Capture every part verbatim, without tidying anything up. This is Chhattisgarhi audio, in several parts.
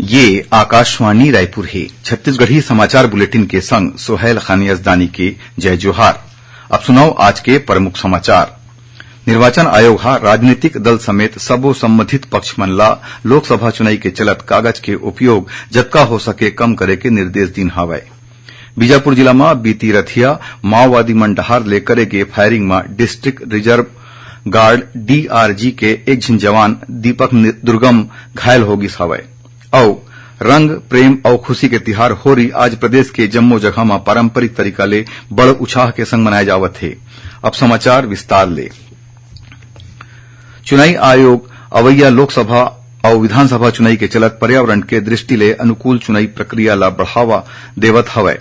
ये आकाशवाणी रायपुर हे। छत्तीसगढ़ी समाचार बुलेटिन के संग सोहैल खान यजदानी के जय जोहार। अब सुनव आज के प्रमुख समाचार। निर्वाचन आयोग ह राजनीतिक दल समेत सबो संबंधित पक्ष मन ला लोकसभा चुनाई के चलत कागज के उपयोग जतका हो सके कम करे के निर्देश दीन हावय। बीजापुर जिला म बीती रथिया माओवादी मन डहार ले करे गे फायरिंग म डिस्ट्रिक्ट रिजर्व गार्ड, डीआरजी, के एक झिन जवान दीपक नि-, दुर्गम घायल हो गिस हवय। अउ रंग, प्रेम अउ खुशी के तिहार होरी आज प्रदेश के जम्मो जगह म पारंपरिक तरीका ले बड़ उछाह के संग मनाए जावत हे। अब समाचार विस्तार ले। चुनाई आयोग अवइया लोकसभा अउ विधानसभा चुनाई के चलत पर्यावरण के दृष्टि ले अनुकूल चुनाई प्रक्रिया ला बढ़ावा देवत हवय।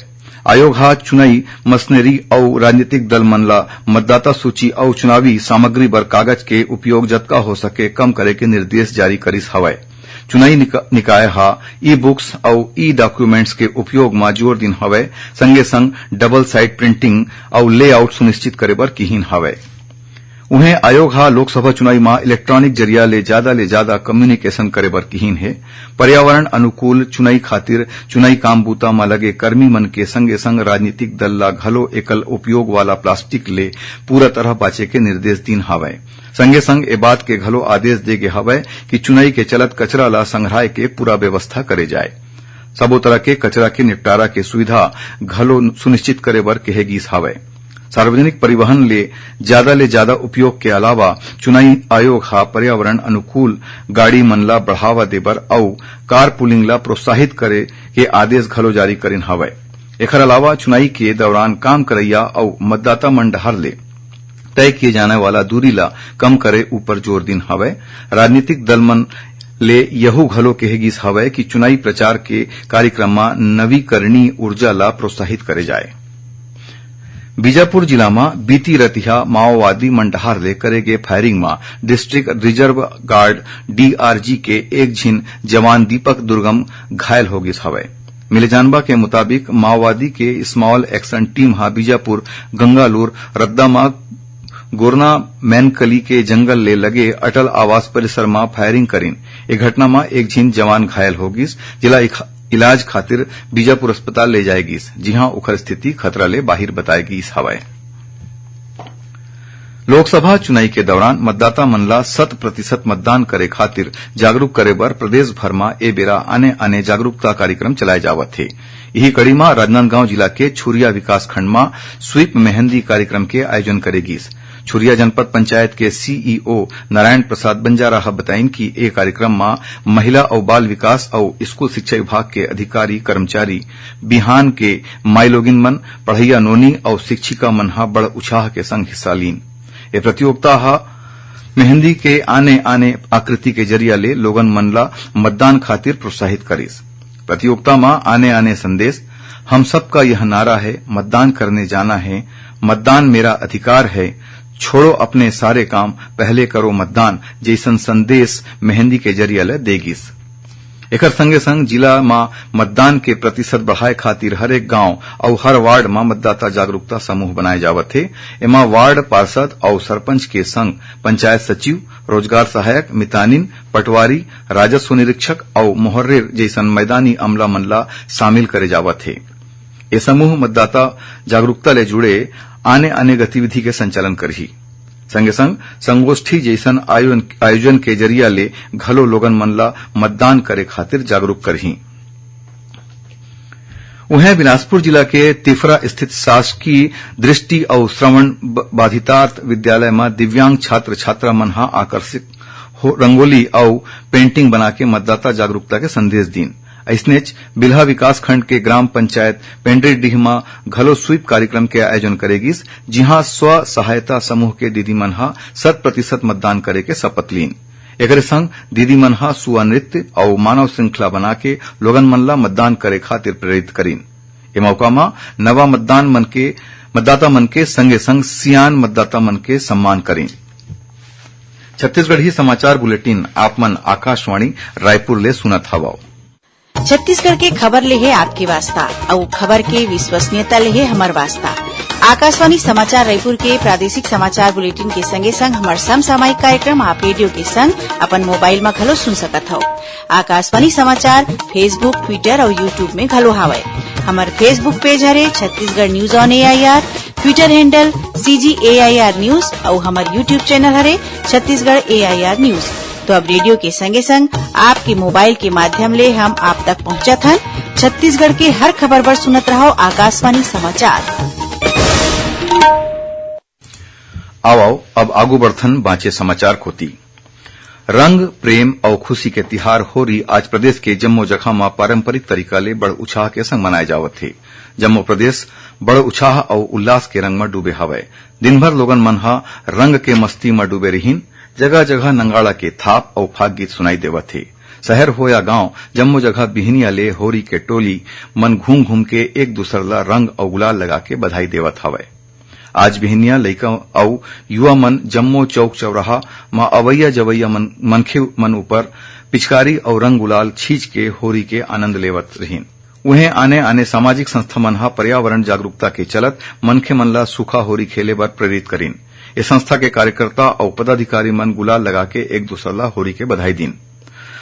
आयोग ह चुनाई मशीनरी अउ राजनीतिक दल मन ला मतदाता सूची अउ चुनावी सामग्री बर कागज के उपयोग जतका हो सके कम करे के निर्देश जारी करिस हवय। चुनाई निक-, निकाय ह ई-बुक्स अउ ई-डॉक्यूमेंट्स के उपयोग म जोर दिन हवय, संगे संग डबल साइड प्रिंटिंग अउ लेआउट सुनिश्चित करे बर किहिन हवय। उहें, आयोग ह लोकसभा चुनाई म इलेक्ट्रॉनिक जरिया ले जादा ले जादा कम्युनिकेशन करे बर किहिन हे। पर्यावरण अनुकूल चुनाई खातिर चुनाई काम बूता म लगे कर्मी मन के संगे संग राजनीतिक दल ला घलो एकल उपयोग वाला प्लास्टिक ले पूरा तरह बांचे के निर्देश दीन हावय। संगे संग ए बात के घलो आदेश दे गे हावय कि चुनाई के चलत कचरा ला संग्रहाय के पूरा व्यवस्था करे जाय। सबो तरह के कचरा के निपटारा के सुविधा घलो सुनिश्चित करे बर कहे गीस हावय। सार्वजनिक परिवहन ले जादा ले जादा उपयोग के अलावा चुनाई आयोग ह पर्यावरण अनुकूल गाड़ी मन ला बढ़ावा देबर अउ कार पूलिंग ला प्रोत्साहित करे के आदेश घलो जारी करिन हावय। एखर अलावा चुनाई के दौरान काम करइया अउ मतदाता मन डहार ले तय किए जाने वाला दूरी ला कम करे ऊपर जोर दिन हावय। राजनीतिक दल मन ले यहू घलो कहे गीस हावय कि चुनाई प्रचार के कार्यक्रम म नवीकरणीय ऊर्जा ला प्रोत्साहित करे जाए। बीजापुर जिला म बीती रतिहा माओवादी मन डहार ले करे गे फायरिंग म डिस्ट्रिक्ट रिजर्व गार्ड, डीआरजी, के एक झिन जवान दीपक दुर्गम घायल हो गिस हवय। मिले जानबा के मुताबिक, माओवादी के स्मॉल एक्शन टीम ह बीजापुर गंगालूर रद्दा म गोरना मैनकली के जंगल ले लगे अटल आवास परिसर म फायरिंग करिन। ए घटना म एक झिन जवान घायल हो गिस, जेला इख-, इलाज खातिर बीजापुर अस्पताल ले जाए गिस, जिहां ओखर स्थिति खतरा ले बाहिर बताए गिस हवय। लोकसभा चुनाई के दौरान मतदाता मन ला शत प्रतिशत मतदान करे खातिर जागरूक करे बर प्रदेश भर म ए बेरा आने-आने जागरूकता कार्यक्रम चलाए जावत हे। इही कड़ी म राजनांदगांव जिला के छुरिया विकासखंड म स्वीप मेहंदी कार्यक्रम के आयोजन करे गीस। छुरिया जनपद पंचायत के सीईओ नारायण प्रसाद बंजारा ह बताइन कि ए कार्यक्रम म महिला अउ बाल विकास अउ स्कूल शिक्षा विभाग के अधिकारी, कर्मचारी, बिहान के माईलोगिन मन, पढ़इया नोनी अउ शिक्षिका मन ह बड़ उछाह के संग हिस्सा लीन। ए प्रतियोगिता ह मेहंदी के आने-आने आकृति के जरिया ले लोगन मन ला मतदान खातिर प्रोत्साहित करिस। प्रतियोगिता म आने-आने संदेश, "हम सबका यह नारा है, मतदान करने जाना है, मतदान मेरा अधिकार है, छोड़ो अपने सारे काम, पहले करो मतदान" जइसन संदेश मेहंदी के जरिया ले दे गिस। एकर संगे संग जिला म मतदान के प्रतिशत बढ़ाए खातिर हर एक गांव अउ हर वार्ड म मतदाता जागरूकता समूह बनाए जावत हे। एमा वार्ड पार्षद अउ सरपंच के संग पंचायत सचिव, रोजगार सहायक, मितानिन, पटवारी, राजस्व निरीक्षक अउ मोहर्रेर जइसन मैदानी अमला मन ला शामिल करे जावत हे। ए समूह मतदाता जागरूकता ले जुड़े आने-आने गतिविधि के संचालन करही। संगे संग संगोष्ठी जइसन आयोजन, आयोजन के जरिया ले घलो लोगन मन ला मतदान करे खातिर जागरूक करही। उहें, बिलासपुर जिला के तिफरा स्थित शासकीय दृष्टि अउ श्रवण ब-, बाधितार्थ विद्यालय म दिव्यांग छात्र छात्रा मन ह आकर्षक हो, रंगोली अउ पेंटिंग बना के मतदाता जागरूकता के संदेश दीन। अइसनेच बिल्हा विकासखंड के ग्राम पंचायत पेंड्रीडीह म घलो स्वीप कार्यक्रम के आयोजन करे गिस, जिहां स्व सहायता समूह के दीदी मन ह शत प्रतिशत मतदान करे के शपथ लीन। एकरे संग दीदी मन ह सुआ नृत्य अउ मानव श्रृंखला बना के लोगन मन ला मतदान करे खातिर प्रेरित करीन। ए मौका म नवा मतदान मन के, मतदाता मन के संगे संग सियान मतदाता मन के सम्मान करीन। छत्तीसगढ़ी समाचार बुलेटिन आप मन आकाशवाणी रायपुर ले सुनत हवव। छत्तीसगढ़ के खबर ले हे आपके वास्ता, अउ खबर के विश्वसनीयता ले हे हमर वास्ता। आकाशवाणी समाचार रायपुर के प्रादेशिक समाचार बुलेटिन के संगे संग हमर समसामयिक कार्यक्रम आप रेडियो के संग अपन मोबाइल म घलो सुन सकत हव। आकाशवाणी समाचार Facebook, Twitter अउ YouTube में घलो हावय। हमर Facebook पेज हरे Chhattisgarh news on AIR, Twitter handle CG AIR news अउ हमर YouTube चैनल हरे छत्तीसगढ़ एआईआर न्यूज। तो अब रेडियो के संगे संग आपके मोबाइल के माध्यम ले हम आप तक पहुंचत हन। छत्तीसगढ़ के हर खबर बर सुनत रहव आकाशवाणी समाचार। आवव, अब आगू बढ़थन बांचे समाचार कोति। रंग, प्रेम अउ खुशी के तिहार होरी आज प्रदेश के जम्मो जगह म पारंपरिक तरीका ले बड़ उछाह के संग मनाए जावत हे। जम्मो प्रदेश बड़ उछाह अउ उल्लास के रंग म डूबे हवय। दिन भर लोगन मन ह रंग के मस्ती म डूबे रिहिन। जगह-जगह नंगाड़ा के थाप अउ फाग गीत सुनाई देवत हे। शहर हो या गांव, जम्मो जगह बिहनिया ले होरी के टोली मन घूम-घूम के एक दूसर ला रंग अउ गुलाल लगा के बधाई देवत हवय। आज बिहनिया लइका अउ युवा मन जम्मो चौक चौराहा म अवइया जवइया मन, मनखे मन ऊपर पिचकारी अउ रंग गुलाल छींच के होरी के आनंद लेवत रहिन। उहें, आने-आने सामाजिक संस्था मन ह पर्यावरण जागरूकता के चलत मनखे मन ला सूखा होरी खेले बर प्रेरित करिन। ए संस्था के कार्यकर्ता अउ पदाधिकारी मन गुलाल लगा के एक दूसर ला होरी के बधाई दीन।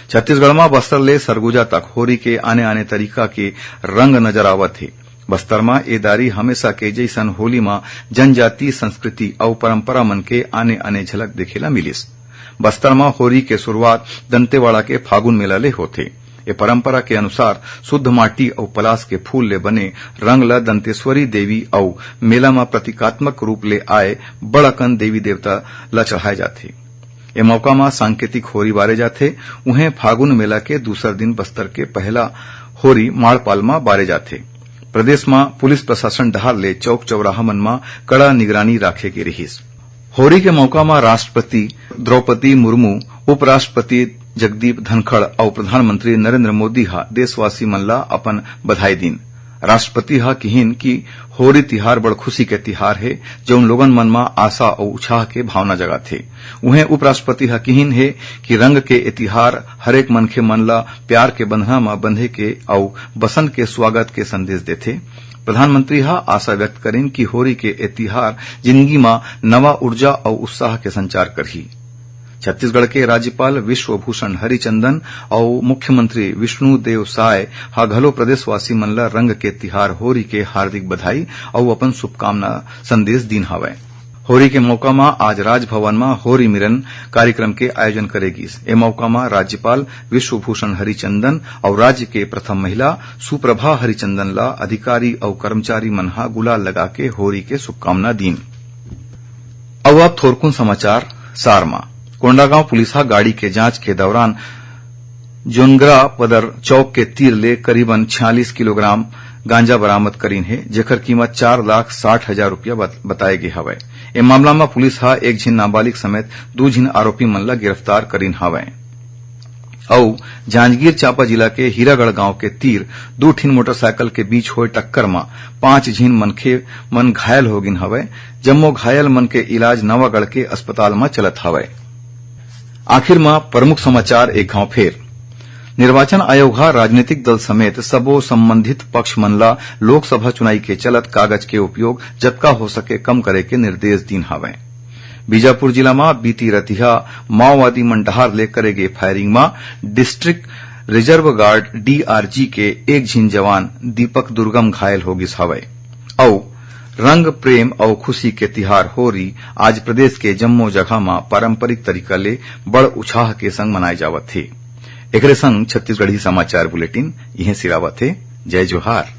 छत्तीसगढ़ म बस्तर ले सरगुजा तक होरी के आने-आने तरीका के रंग नजर आवत हे। बस्तर म ए दारी हमेशा के जइसन होली म जनजातीय संस्कृति अउ परंपरा मन के आने-आने झलक देखे ला मिलिस। बस्तर म होरी के शुरुआत दंतेवाड़ा के फागुन मेला ले होथे। ए परंपरा के अनुसार शुद्ध माटी अउ पलास के फूल ले बने रंग ल दंतेश्वरी देवी अउ मेला म प्रतीकात्मक रूप ले आए बड़ अकन देवी देवता ल चढ़ाए जाथे। ए मौका म सांकेतिक होरी बारे जाथे। उहें, फागुन मेला के दूसर दिन बस्तर के पहला होरी माड़पाल म बारे जाथे। प्रदेश म पुलिस प्रशासन डहार ले चौक चौराहा मन म कड़ा निगरानी राखे गे रिहिस। होरी के मौका म राष्ट्रपति द्रौपदी मुर्मू, उपराष्ट्रपति जगदीप धनखड़ अउ प्रधानमंत्री नरेंद्र मोदी ह देशवासी मन ला अपन बधाई दीन। राष्ट्रपति ह किहिन कि होरी तिहार बड़ खुशी के तिहार हे, जउन लोगन मन म आशा अउ उछाह के भावना जगाथे। उहें, उपराष्ट्रपति ह किहिन हे कि रंग के ए तिहार हरेक मनखे मन ला प्यार के बंधना म बंधे के अउ बसंत के स्वागत के संदेश देथे। प्रधानमंत्री ह आशा व्यक्त करिन कि होरी के ए तिहार जिनगी म नवा ऊर्जा अउ उत्साह के संचार करही। छत्तीसगढ़ के राज्यपाल विश्वभूषण हरिचंदन अउ मुख्यमंत्री विष्णु देव साय ह घलो प्रदेशवासी मन ल रंग के तिहार होरी के हार्दिक बधाई अउ अपन शुभकामना संदेश दीन हवय। होरी के मौका म आज राजभवन म होरी मिलन कार्यक्रम के आयोजन करे गिस। ए मौका म राज्यपाल विश्वभूषण हरिचंदन अउ राज्य के प्रथम महिला सुप्रभा हरिचंदन ल अधिकारी अउ कर्मचारी मन ह गुलाल लगा के होरी के शुभकामना दीन। अउ अब थोरकुन समाचार सार म। कोंडागांव पुलिस ह गाड़ी के जांच के दौरान जोनगरा पदर चौक के तीर ले करीबन छियालीस किलोग्राम गांजा बरामद करीन हे, जेकर कीमत चार लाख साठ हजार रुपया बत-, बताए गे हवय। ए मामला म पुलिस ह एक झिन नाबालिग समेत दू झिन आरोपी मन ल गिरफ्तार करीन हवय। अउ जांजगीर चांपा जिला के हीरागढ़ गांव के तीर दू ठिन मोटरसाइकिल के बीच होए टक्कर म पांच झिन मनखे मन घायल हो गिन हवय। जम्मो घायल मन के इलाज नवागढ़ के अस्पताल म चलत हवय। आखिर म प्रमुख समाचार एक घांव फेर। निर्वाचन आयोग ह राजनीतिक दल समेत सबो संबंधित पक्ष मन ल लोकसभा चुनाई के चलत कागज के उपयोग जतका हो सके कम करे के निर्देश दीन हवय। बीजापुर जिला म बीती रतिहा माओवादी मन डहार ले करे गे फायरिंग म डिस्ट्रिक्ट रिजर्व गार्ड, डीआरजी, के एक झिन जवान दीपक दुर्गम घायल हो गिस हवय। अउ रंग, प्रेम अउ खुशी के तिहार होरी आज प्रदेश के जम्मो जगह म पारंपरिक तरीका ले बड़ उछाह के संग मनाए जावत हे। एकरे संग छत्तीसगढ़ी समाचार बुलेटिन इहें सिरावत हे। जय जोहार।